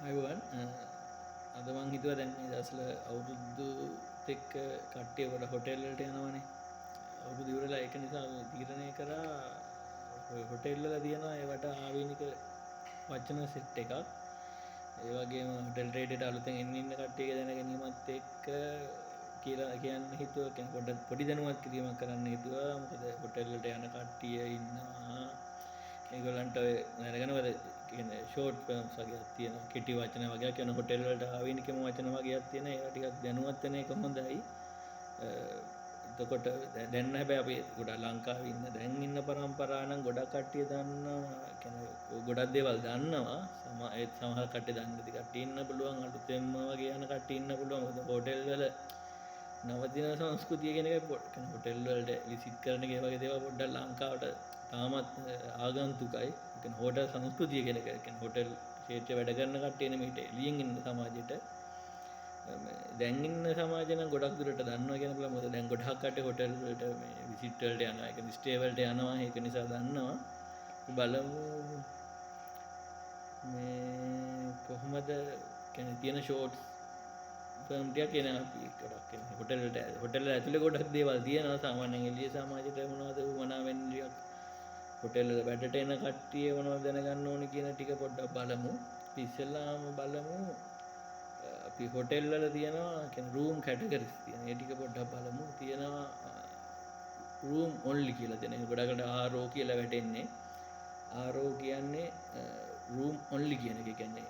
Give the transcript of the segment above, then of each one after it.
ආයුබෝවන්. අද මං හිතුවා දැන් මේ දවස්වල අවුරුද්දත් එක්ක කට්ටිය ගොඩ හොටෙල් වලට යනවනේ. අවුරුදු ඉවරලා ඒක නිසා මේ තීරණය කරා ඔය හොටෙල් වල තියෙනවා ඒවට ආවේනික වචන සෙට් එකක්. ඒ වගේම හොටෙල් ට්‍රේඩ් එකට අලුතෙන් එන්න ඉන්න කට්ටියගේ දැන ගැනීමත් එක්ක කියලා කියන්න හිතුවා. කියන්නේ පොඩ්ඩක් පොඩි දැනුවත් කිරීමක් කරන්න හිතුවා. මොකද හොටෙල් වලට යන කට්ටිය ඉන්නවා. ඒගොල්ලන්ට ඔය දැනගෙන මොකද කියන්නේ ෂෝට් ෆිල්ම්ස් වගේක් තියෙනවා. කෙටි වචන වගේක් කියන හොටෙල් වලට ආවේනිකම වචන වගේක් තියෙන ඒවා ටිකක් දැනුවත් වෙන එක හොඳයි. එතකොට දැන් හැබැයි අපි ගොඩක් ලංකාවේ ඉන්න දැන් ඉන්න පරම්පරාව නම් ගොඩක් කට්ටිය දන්නවා. කියන්නේ ගොඩක් දේවල් දන්නවා. ඒත් සමහර කට්ටිය දන්නේ නැති කට්ටිය ඉන්න පුළුවන්. අලුතෙන්ම වගේ යන කට්ටිය ඉන්න පුළුවන්. මොකද හොටෙල් වල නවතින සංස්කෘතිය කියන එක කියන්නේ හොටෙල් වලට විසිට් කරන එක ඒ වගේ දේවල් පොඩ්ඩක් ලංකාවට තාමත් ආගන්තුකයි. ඒ කියන්නේ හෝටල් සංස්කෘතිය කියන එක. ඒ කියන්නේ හොටෙල් ක්ෂේත්‍රයේ වැඩ කරන කට්ටිය නෙමෙයි ඊට එළියෙන් ඉන්න සමාජෙට. දැන් ඉන්න සමාජය නම් ගොඩක් දුරට දන්නවා කියන පුළුවන්. මොකද දැන් ගොඩක් කට්ටිය හොටෙල් වලට මේ විසිට් වලට යනවා. ඒ කියන්නේ ස්ටේ වලට යනවා. ඒක නිසා දන්නවා. බලමු මේ කොහොමද කියන්නේ තියෙන ෂෝට්ස් ෆිල්ම් ටිකක් එන අපි ගොඩක් කියන්නේ හොටෙල් වලට හොටෙල් වල ඇතුලේ ගොඩක් දේවල් තියෙනවා. සාමාන්‍යයෙන් එළිය සමාජයට මොනවද වුමනා වෙන්නේ ටිකක් හොටෙල් වල වැඩට එන කට්ටිය මොනවද දැනගන්න ඕනේ කියන ටික පොඩ්ඩක් බලමු. අපි ඉස්සෙල්ලාම බලමු අපි හොටෙල් වල තියෙනවා කියන්නේ රූම් කැටගරිස් තියෙන. ඒ ටික පොඩ්ඩක් බලමු. තියෙනවා රූම් ඔන්ලි කියලා තියෙන. ඒක ගොඩකට RO කියලා වැටෙන්නේ. RO කියන්නේ රූම් ඔන්ලි කියන එක. ඒ කියන්නේ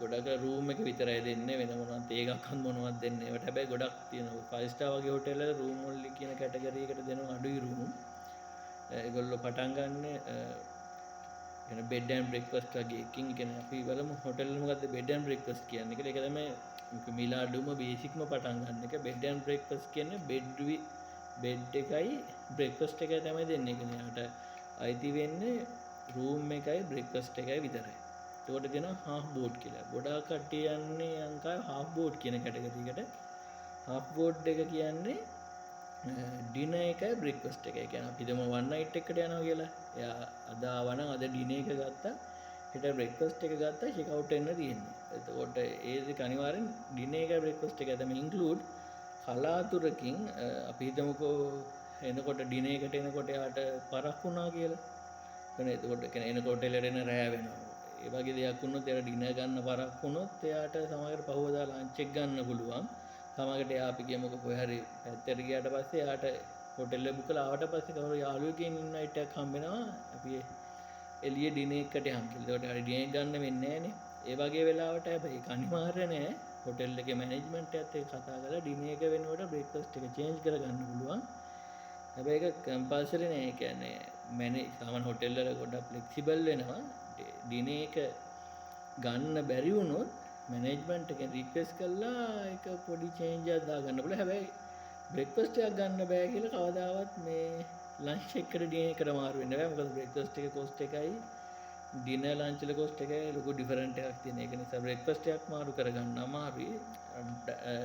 ගොඩක රූම් එක විතරයි දෙන්නේ, වෙන මොනවත් ඒකක්වත් මොනවත් දෙන්නේ. ඒවට හැබැයි ගොඩක් තියෙනවා. 5 ස්ටාර් වගේ හොටෙල් වල රූම් ඔන්ලි කියන කැටගරි එකට දෙනවා අඩුයි රූම්. ඒගොල්ලෝ පටන් ගන්න කියන්නේ බෙඩ් ඇන්ඩ් බ්‍රෙක්ෆාස්ට් වගේ එකකින්. කියන්නේ අපි බලමු හොටෙල් වල මොකද්ද බෙඩ් ඇන්ඩ් බ්‍රෙක්ෆාස්ට් කියන්නේ කියලා. ඒක තමයි මිල අඩුම බේසික්ම පටන් ගන්න එක. බෙඩ් ඇන්ඩ් බ්‍රෙක්ෆාස්ට් කියන්නේ බෙඩ් එකයි බ්‍රෙක්ෆාස්ට් එකයි තමයි දෙන්නේ. ඒ කියන්නේ යාට අයිති වෙන්නේ රූම් එකයි බ්‍රෙක්ෆාස්ට් එකයි විතරයි. එතකොට තියෙනවා හාෆ් බෝඩ් කියලා. ගොඩාක් කට්ටිය යන්නේ ලංකාවේ හාෆ් බෝඩ් කියන කැටගරි එකට. හාෆ් බෝඩ් එක කියන්නේ ඩිනර් එකයි බ්‍රෙක්ෆාස්ට් එකයි. ඒ කියන්නේ අපි හිතමු වන් නයිට් එකකට යනවා කියලා. එයා අද ආවා නම් අද ඩිනර් එක ගත්තා. හෙට බ්‍රෙක්ෆාස්ට් එක ගත්තා චෙක් අවුට් වෙන්න තියෙන්නේ. එතකොට ඒ දෙක අනිවාර්යෙන් ඩිනර් එකයි බ්‍රෙක්ෆාස්ට් එකයි තමයි ඉන්ක්ලූඩ්. කලාතුරකින් අපි හිතමුකෝ එනකොට ඩිනර් එකට එනකොට එයාට පරක් වුණා කියලා. එතන එතකොට කියන්නේ එනකොට හොටෙල් එකට එන රෑ වෙනවා. ඒ වගේ දෙයක් වුණොත් එයාට ඩිනර් ගන්න පරක් වුණොත් එයාට සමහරවිට පහුවදා ලන්ච් එක ගන්න පුළුවන්. සමහරවිට එයා අපි කියමුකෝ කොහේ හරි පැත්තට ගියාට පස්සේ එයාට හොටෙල් එක බුක් කරලා ආවට පස්සේ කවුරු යාළුවෙක්ගෙන් ඉන්වයිට් එකක් හම්බ වෙනවා. අපි එළිය ඩිනර් එකකට යන් කියලා. ඒකට හරි ඩිනර් එක ගන්න වෙන්නේ නෑනේ. ඒ වගේ වෙලාවට හැබැයි ඒක අනිවාර්ය නෑ. හොටෙල් එකේ මැනේජ්මන්ට් එකත් එක්ක කතා කරලා ඩිනර් එක වෙනුවට බ්‍රෙක්ෆාස්ට් එක චේන්ජ් කරගන්න පුළුවන්. හැබැයි ඒක කම්පල්සරි නෑ. ඒ කියන්නේ මැනේජ් සාමාන්‍ය හොටෙල් වල ගොඩක් ෆ්ලෙක්සිබල් වෙනවා. ඩිනර් එක ගන්න බැරි වුණොත් මැනේජ්මන්ට් එකෙන් රික්වෙස්ට් කරලා ඒක පොඩි චේන්ජ් එකක් දාගන්න පුළුවන්. හැබැයි බ්‍රෙක්ෆාස්ට් එකක් ගන්න බෑ කියලා කවදාවත් මේ ලන්ච් එකට ඩිනර් එකට මාරු වෙන්න බෑ. මොකද බ්‍රෙක්ෆාස්ට් එකේ කොස්ට් එකයි ඩිනර් ලන්ච් වල කොස්ට් එකයි ලොකු ඩිෆරන්ට් එකක් තියෙන. ඒක නිසා බ්‍රෙක්ෆාස්ට් එකක් මාරු කරගන්න අමාරුයි.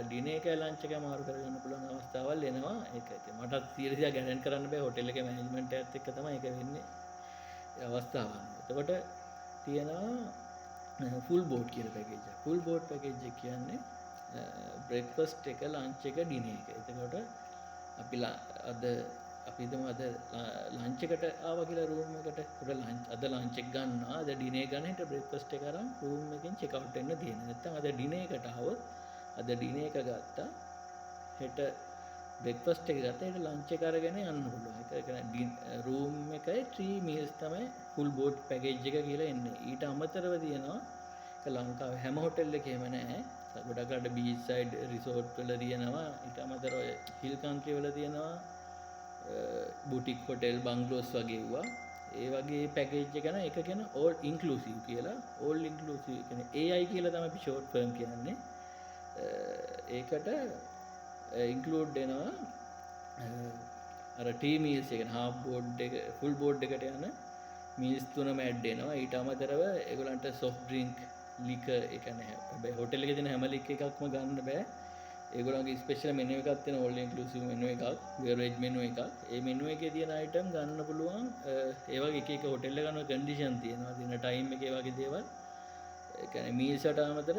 ඩිනර් එකයි ලන්ච් එකයි මාරු කරගන්න පුළුවන් අවස්ථාවල් එනවා. ඒක ඉතින් මටත් 100% ගැරන්ටි කරන්න බෑ. හොටෙල් එකේ මැනේජ්මන්ට් එකත් එක්ක තමයි ඒක වෙන්නේ. ඒ අවස්ථාව අනුව. එතකොට තියෙනවා ෆුල් බෝඩ් කියලා පැකේජ් එකක්. ෆුල් බෝඩ් පැකේජ් එක කියන්නේ බ්‍රෙක්ෆාස්ට් එක, ලන්ච් එක, ඩිනර් එක. එතකොට අපි අද අපි හිතමු අද ලන්ච් එකට ආවා කියලා රූම් එකට. ඒකට ලන්ච් අද ලන්ච් එක ගන්නවා. අද ඩිනර් එක ගන්න හෙට බ්‍රෙක්ෆාස්ට් එක අරන් රූම් එකෙන් චෙක් අවුට් වෙන්න තියෙනවා. නැත්නම් අද ඩිනර් එකට ආවොත් අද ඩිනර් එක ගත්තා. හෙට බ්‍රෙක්ෆාස්ට් එක ගත්තා. හෙට ලන්ච් එක අරගෙන යන්න පුළුවන්. ඒක කියන්නේ රූම් එකයි 3 මීල්ස් තමයි ෆුල් බෝඩ් පැකේජ් එක කියලා එන්නේ. ඊට අමතරව තියෙනවා ඒක ලංකාවේ හැම හොටෙල් එකේම නෑ. ගොඩක් අර බීච් සයිඩ් රිසෝට් වල තියෙනවා. ඊට අමතරව ඔය හිල් කන්ට්‍රි වල තියෙනවා බුටික් හොටෙල් බංග්ලෝස් වගේ ඒවා. ඒ වගේ පැකේජ් එක නම් එක කියන ඕල් ඉන්ක්ලූසිව් කියලා. ඕල් ඉන්ක්ලූසිව් කියන්නේ AI කියලා තමයි අපි ෂෝට් ෆර්ම් කියන්නේ. ඒකට ඉන්ක්ලූඩ් වෙනවා අර ටී මීල්ස් එක කියන්නේ හාෆ් බෝඩ් එක ෆුල් බෝඩ් එකට යන මීල්ස් තුනම ඇඩ් වෙනවා. ඊට අමතරව ඒගොල්ලන්ට සොෆ්ට් ඩ්‍රින්ක් ලිකර් ඒ කියන්නේ හැබැයි හොටෙල් එකේ තියෙන හැම ලිකර් එකක්ම ගන්න බෑ. ඒගොල්ලන්ගේ ස්පෙෂල් මෙනු එකක් තියෙනවා, ඕල් ඉන්ක්ලූසිව් මෙනු එකක්, බෙවරේජ් මෙනු එකක්. ඒ මෙනු එකේ තියෙන අයිටම් ගන්න පුළුවන්. ඒ වගේ එක එක හොටෙල් එක අනුව කන්ඩිෂන් තියෙනවා. තියෙන ටයිම් එකේ වගේ දේවල්. ඒ කියන්නේ මීල්ස් වලට අමතරව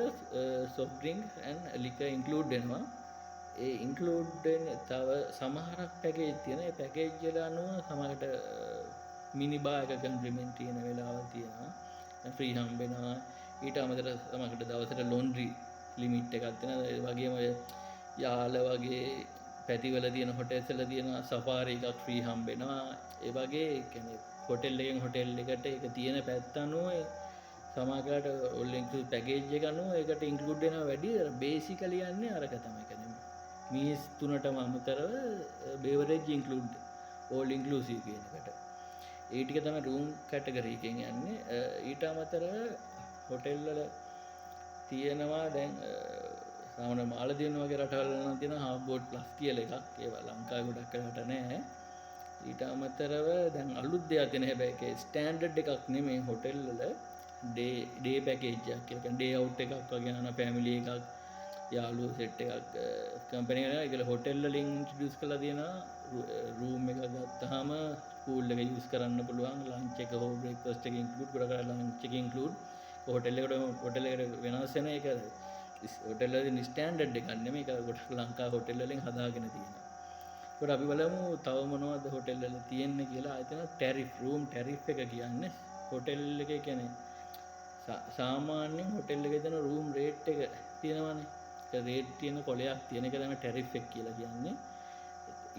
soft drink and liquor include වෙනවා. ඒ ඉන්ක්ලූඩ් වෙන තව සමහරක් පැකේජ් තියෙනවා. ඒ පැකේජ් වල අනුව සමහරට මිනි බාර් එක කම්ප්ලිමන්ට් තියෙන වෙලාවල් තියෙනවා. ෆ්‍රී හම්බ වෙනවා. ඊට අමතරව සමහරකට දවසට ලොන්ඩ්‍රි ලිමිට් එකක් තියෙනවා. ඒ වගේම ඔය යාල වගේ පැතිවල තියෙන හොටෙල්ස් වල තියෙන සෆාරි එකක් ෆ්‍රී හම්බ වෙනවා. ඒ වගේ ඒ කියන්නේ හොටෙල් එකෙන් හොටෙල් එකට ඒක තියෙන පැත්ත අනුව සමහරකට ඕල් ඉන්ක්ලූසිව් පැකේජ් එක අනුව ඒකට ඉන්ක්ලූඩ් වෙනවා වැඩි. අර බේසිකලි යන්නේ අරක තමයි. කියන්නේ මීල්ස් තුනටම අමතරව බේවරේජ් ඉන්ක්ලූඩ් ඕල් ඉන්ක්ලූසිව් කියන එකට. ඒ ටික තමයි රූම් කැටගරි එකෙන් යන්නේ. ඊට අමතරව හොටෙල් වල තියෙනවා දැන් සාමාන්‍ය මාලදිවයින වගේ රටවල් වල නම් තියෙනවා හාෆ් බෝඩ් ප්ලස් කියලා එකක්. ඒවා ලංකාවේ ගොඩක් වෙලාවට නෑ. ඊට අමතරව දැන් අලුත් දෙයක් තියෙන හැබැයි ඒකේ ස්ටෑන්ඩඩ් එකක් නෙමෙයි හොටෙල් වල ඩේ ඩේ පැකේජ් එකක් කියලා. කියන්නේ ඩේ අවුට් එකක් වගේ යන ෆැමිලි එකක් යාළුවෝ සෙට් එකක් කම්පැනි එක ඒකල හොටෙල් වලින් ඉන්ට්‍රොඩියුස් කරලා තියෙනවා. රූම් එක ගත්තාම පූල් එක යූස් කරන්න පුළුවන්, ලන්ච් එක හෝ බ්‍රේක්ෆාස්ට් එක ඉන්ක්ලූඩ්, ගොඩක් අය ලන්ච් එක ඉන්ක්ලූඩ්. හොටෙල් එකට වෙනස් වෙන එක හොටෙල් වල තියෙන ස්ටෑන්ඩඩ් එකක් නෙමෙයි. ඒක ගොඩක් ලංකා හොටෙල් වලින් හදාගෙන තියෙනවා. ඒකට අපි බලමු තව මොනවද හොටෙල් වල තියෙන්නේ කියලා. ආයතන ටැරිෆ්, රූම් ටැරිෆ් එක කියන්නේ හොටෙල් එකේ කියන්නේ සාමාන්‍යයෙන් හොටෙල් එකේ තියෙන රූම් රේට් එක තියෙනවනේ. ඒක රේට් තියෙන කොලයක් තියෙන එක තමයි ටැරිෆ් එක කියලා කියන්නේ.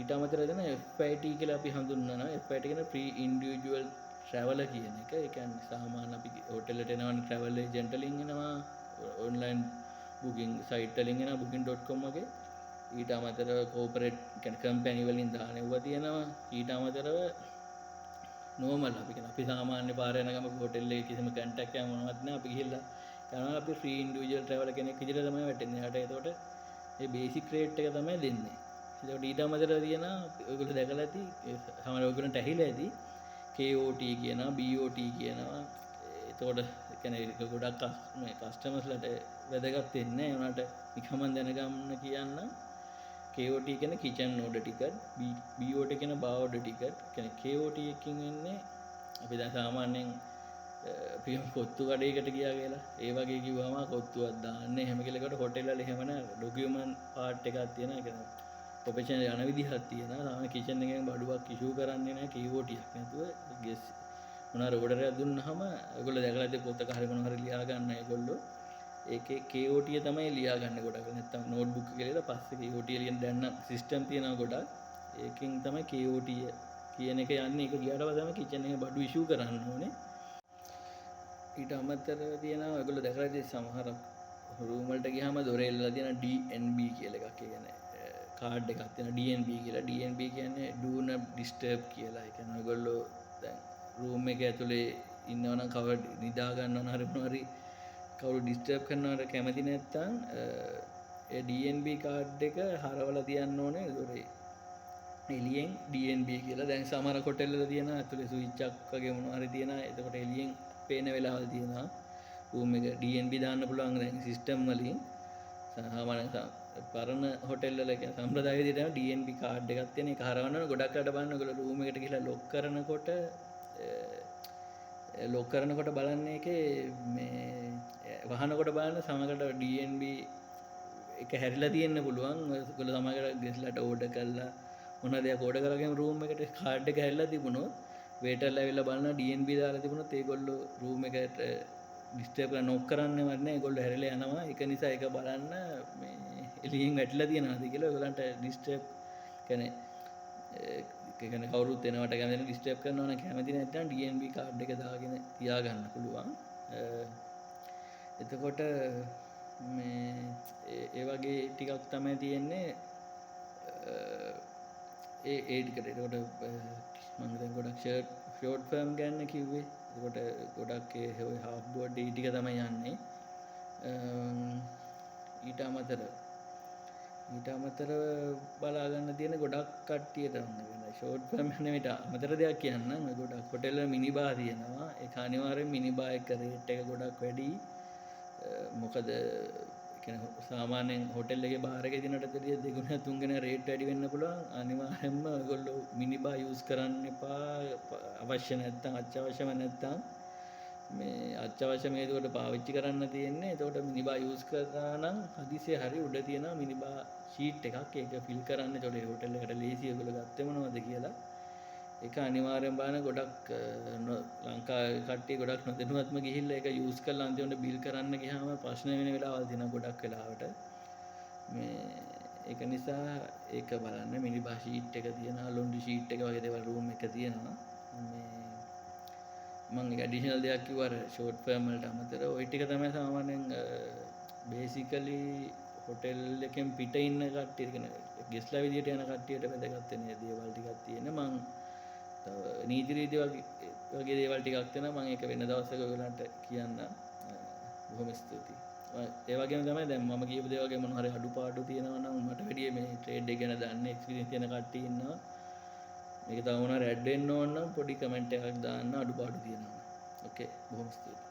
ඊට අමතරව දෙන FIT කියලා අපි හඳුන්වනවා. FIT කියන්නේ ෆ්‍රී ඉන්ඩිවිජුවල් ට්‍රැවලර් කියන එක. ඒ කියන්නේ සාමාන්‍ය අපි හොටෙල් එකට එනවනේ ට්‍රැවල් ඒජන්ට් වලින් එනවා, ඔන්ලයින් බුකින් සයිට් වලින් එනවා, booking.com වගේ. ඊට අමතරව කෝපරේට් කියන්නේ කම්පැනි වලින් දාන ඒවා තියෙනවා. ඊට අමතරව නෝමල් අපි කියන අපි සාමාන්‍ය පාර යන ගම හොටෙල් එකේ කිසිම කන්ටැක්ට් එකක් මොනවත් නැහැ. අපි ගිහිල්ලා යනවා, අපි ෆ්‍රී ඉන්ඩිවිජුවල් ට්‍රැවලර් කෙනෙක් විදිහට තමයි වැටෙන්නේ. එයාට එතකොට ඒ බේසික් රේට් එක තමයි දෙන්නේ. එතකොට ඊට අමතරව තියෙනවා ඔයගොල්ලෝ දැකලා ඇති, සමහර ඔයගොල්ලන්ට ඇහිලා ඇති KOT කියනවා, BOT කියනවා. එතකොට ඒ කියන්නේ ඒක ගොඩක් මේ කස්ටමර්ස්ලාට වැදගත් වෙන්නේ නැහැ. ඒ වුණාට නිකම්ම දැනගන්න කියන්න, KOT කියන්නේ කිචන් ඕඩර් ටිකට්, BOT කියන්නේ බාර් ඕඩර් ටිකට්. කියන්නේ KOT එකකින් වෙන්නේ අපි දැන් සාමාන්‍යයෙන් අපි කොත්තු කඩේකට ගියා කියලා. ඒ වගේ කිව්වම කොත්තුවක් දාන්න එහෙම කියලා කිව්වට හොටෙල් වල එහෙම නෑ. ඩොකියුමන්ට් පාර්ට් එකක් තියෙනවා. ඒ කියන්නේ ප්‍රොෆෙෂනල් යන විදිහක් තියෙනවා. සාමාන්‍ය කිචන් එකෙන් බඩුවක් ඉෂුව කරන්නේ නෑ KOT එකක් නැතුව. ගෙස් මොන හරි ඕඩර් එකක් දුන්නාම ඔයගොල්ලෝ දැකලා ඇති පොතක හරි මොන හරි ලියා ගන්න ඒගොල්ලෝ. ඒකේ KOT තමයි ලියා ගන්න ගොඩක්. නැත්තම් නෝට්බුක් එක ලියලා පස්සේ KOT ලියන දැන් නම් සිස්ටම් තියෙනවා ගොඩක්. ඒකෙන් තමයි KOT කියන එක යන්නේ. ඒක ගියාට පස්සේ තමයි කිචන් එකේ බඩු ඉෂුව කරන්න ඕනේ. ඊට අමතරව තියෙනවා ඔයගොල්ලෝ දැකලා ඇති සමහර රූම් වලට ගියාම දොරේ එල්ලලා තියෙන DNB කියලා එකක්. ඒ කියන්නේ කාඩ් එකක් තියෙනවා DNB කියලා. DNB කියන්නේ do not disturb කියලා. ඒ කියන්නේ ඔයගොල්ලෝ දැන් රූම් එක ඇතුලේ ඉන්නවා නම් කවර නිදා ගන්නවා නම් හරි මොනවා හරි කවුරු ඩිස්ටර්බ් කරනවට කැමති නැත්තම් ඒ DNB card එක හරවලා තියන්න ඕනේ දොරේ එළියෙන් DNB කියලා. දැන් සමහර හොටෙල් වල තියෙනවා ඇතුලේ ස්විච් එකක් වගේ මොනවා හරි තියෙනවා. එතකොට එළියෙන් පේන වෙලාවල් තියෙනවා රූම් එක DNB දාන්න පුළුවන් දැන් සිස්ටම් වලින්. සාමාන්‍ය පරණ හොටෙල් වල කියන්නේ සම්ප්‍රදාය විදිහට යන DNB card එකක් තියෙන එක හරවන්න ඕනේ. ගොඩක් අයට බලන්න ඔයගොල්ලෝ රූම් එකට ගිහලා ලොක් කරනකොට බලන්නේ ඒකේ මේ වහනකොට බලන්න සමහරකට DNB එක හැරිලා තියෙන්න පුළුවන්. ඔයගොල්ලෝ සමහරකට ගෙස්ට්ලාට ඕඩර් කරලා මොන දෙයක් ඕඩර් කරගෙන රූම් එකට කාඩ් එක හැරිලා තිබුණොත් වේටර්ලා ඇවිල්ලා බලනවා DNB දාලා තිබුණොත් ඒගොල්ලෝ රූම් එකට ඩිස්ටර්බ් කරලා නොක් කරන්නේවත් නෑ. ඒගොල්ලෝ හැරිලා යනවා. ඒක නිසා ඒක බලන්න මේ එළියෙන් වැටිලා තියෙනවද කියලා ඔයගොල්ලන්ට ඩිස්ටර්බ් කියන්නේ ඒ කියන්නේ කවුරුත් එනවට කැමති නැ ඩිස්ටර්බ් කරනවා නම් කැමති නැත්නම් DNB card එක දාගෙන තියාගන්න පුළුවන්. එතකොට මේ ඒ වගේ ටිකක් තමයි තියෙන්නේ ඒ ඒ ටිකට. එතකොට මම දැන් ගොඩක් ෂෝට් ෆිල්ම් ගැන කිව්වේ. එතකොට ගොඩක් ඒ ඔය හාෆ් බෝඩ් ඒ ටික තමයි යන්නේ. ඊට අමතරව බලා ගන්න තියෙන ගොඩක් කට්ටියට වෙන ෂෝට් ෆිල්ම් නෙමෙයි අමතර දෙයක් කියන්නම්. ඔය ගොඩක් හොටෙල් වල මිනි බාර් තියෙනවා. ඒක අනිවාර්යෙන් මිනි බාර් එක රේට් එක ගොඩක් වැඩි. මොකද කියන්නේ සාමාන්‍යයෙන් හොටෙල් එකේ බාර් එකේ දිනට වැඩිය දෙගුණ තුන්ගුණ රේට් වැඩි වෙන්න පුළුවන්. අනිවාර්යෙන්ම ඔයගොල්ලෝ මිනි බාර් යූස් කරන්න එපා. අවශ්‍ය නැත්තම්, අත්‍යවශ්‍යම නැත්තම්. මේ අත්‍යවශ්‍ය හේතුවකට පාවිච්චි කරන්න තියෙන්නේ. එතකොට මිනිබා යූස් කරා නම් හදිසියෙ හරි උඩ තියෙනවා මිනිබා ෂීට් එකක්. ඒක ෆිල් කරන්න. එතකොට ඒ හොටෙල් එකට ලේසි ඔයගොල්ලෝ ගත්තේ මොනවද කියලා. ඒක අනිවාර්යෙන් බලන්න. ගොඩක් ලංකාවේ කට්ටිය ගොඩක් නොදැනුවත්ම ගිහිල්ලා ඒක යූස් කරලා අන්තිමට බිල් කරන්න ගියාම ප්‍රශ්න වෙන වෙලාවල් තියෙනවා ගොඩක් වෙලාවට. මේ ඒක නිසා ඒක බලන්න. මිනිබා ෂීට් එක තියෙනවා, ලොන්ඩ්‍රි ෂීට් එක වගේ දේවල් රූම් එක තියෙනවා. මේ මං ඒක ඇඩිෂනල් දෙයක් කිව්වා අර ෂෝට් ෆර්ම් වලට අමතරව. ඔය ටික තමයි සාමාන්‍යයෙන් බේසිකලි හොටෙල් එකෙන් පිට ඉන්න කට්ටිය, කියන්නේ ගෙස්ට්ලා විදියට යන කට්ටියට වැදගත් වෙන දේවල් ටිකක් තියෙන. මං තව නීති රීති වගේ දේවල් ටිකක් තියෙනවා. මං ඒක වෙන දවසක ඔයගොල්ලන්ට කියන්නම්. බොහොම ස්තුතියි. ඒ වගේම තමයි දැන් මම කියපු දේ වගේ මොන හරි අඩුපාඩු තියෙනවා නම් මට වැඩිය මේ ට්‍රේඩ් එක ගැන දන්නේ එක්ස්පීරියන්ස් තියෙන කට්ටිය ඉන්නවා. මේක තව මොන හරි ඇඩ් වෙන්න ඕන නම් පොඩි කමෙන්ට් එකක් දාන්න අඩුපාඩු තියෙනවා. ඕකේ, බොහොම ස්තුතියි.